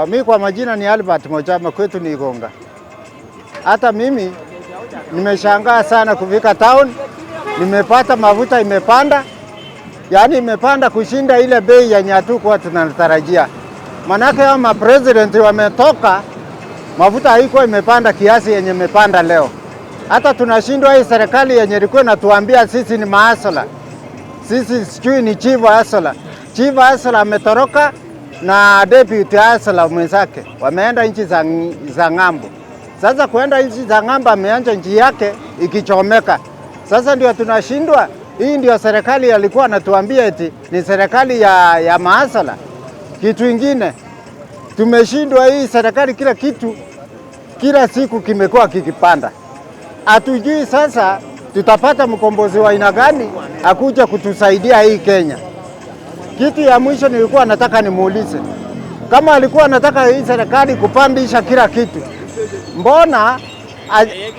Mi kwa majina ni Albert Mochama, kwetu ni Igonga. Hata mimi nimeshangaa sana kufika town, nimepata mafuta imepanda, yaani imepanda kushinda ile bei yenye hatukuwa tunatarajia. Manake hao mapresident wametoka, mafuta haikuwa imepanda kiasi yenye imepanda leo. Hata tunashindwa hii serikali yenye ilikuwa inatuambia sisi ni mahustler, sisi sijui ni chief hustler. Chief hustler ametoroka na deputy hustler mwenzake wameenda nchi za ng'ambo. Sasa kuenda nchi za ng'ambo, ameanza nchi yake ikichomeka. Sasa ndio tunashindwa. Hii ndio serikali alikuwa anatuambia eti ni serikali ya mahustler. Kitu ingine tumeshindwa hii serikali, kila kitu kila siku kimekuwa kikipanda. Hatujui sasa tutapata mkombozi wa aina gani akuja kutusaidia hii Kenya. Kitu ya mwisho nilikuwa nataka nimuulize, kama alikuwa anataka hii serikali kupandisha kila kitu, mbona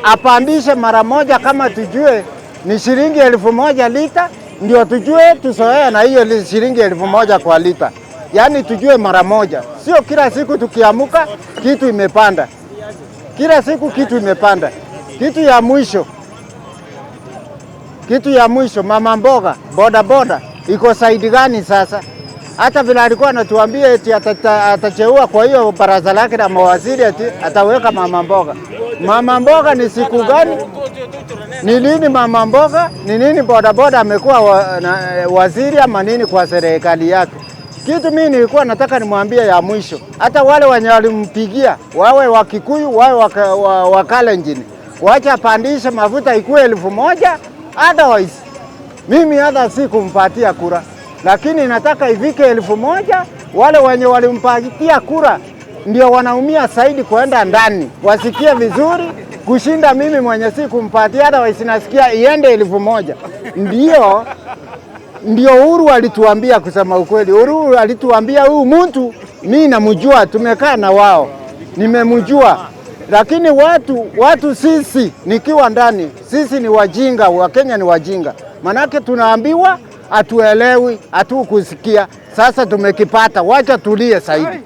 apandishe mara moja, kama tujue ni shilingi 1000 lita, ndio tujue tuzoee na hiyo shilingi 1000 kwa lita, yaani tujue mara moja, sio kila siku tukiamuka kitu imepanda, kila siku kitu imepanda. Kitu ya mwisho, mama mboga boda boda iko side gani sasa? Hata vile alikuwa anatuambia eti atacheua kwa hiyo baraza lake la mawaziri eti ataweka mama mboga. Mama mboga ni siku gani? Ni lini mama mboga? Ni nini bodaboda amekuwa waziri ama nini kwa serikali yake? Kitu mimi nilikuwa nataka nimwambie ya mwisho, hata wale wenye walimpigia wawe Wakikuyu wawe Wakalenjin, wacha apandishe mafuta ikuwe 1000, otherwise mimi hata si kumpatia kura, lakini nataka ifike 1000. Wale wenye walimpatia kura ndio wanaumia zaidi kuenda ndani, wasikie vizuri kushinda mimi mwenye si kumpatia. Otherwise nasikia iende 1000. Ndio Uhuru alituambia, kusema ukweli, Uhuru alituambia huyu mtu mi namjua, tumekaa na wao, nimemjua, lakini watu sisi nikiwa ndani, sisi ni wajinga, Wakenya ni wajinga, manake tunaambiwa hatuelewi, hatukusikia. Sasa tumekipata, wacha tulie zaidi.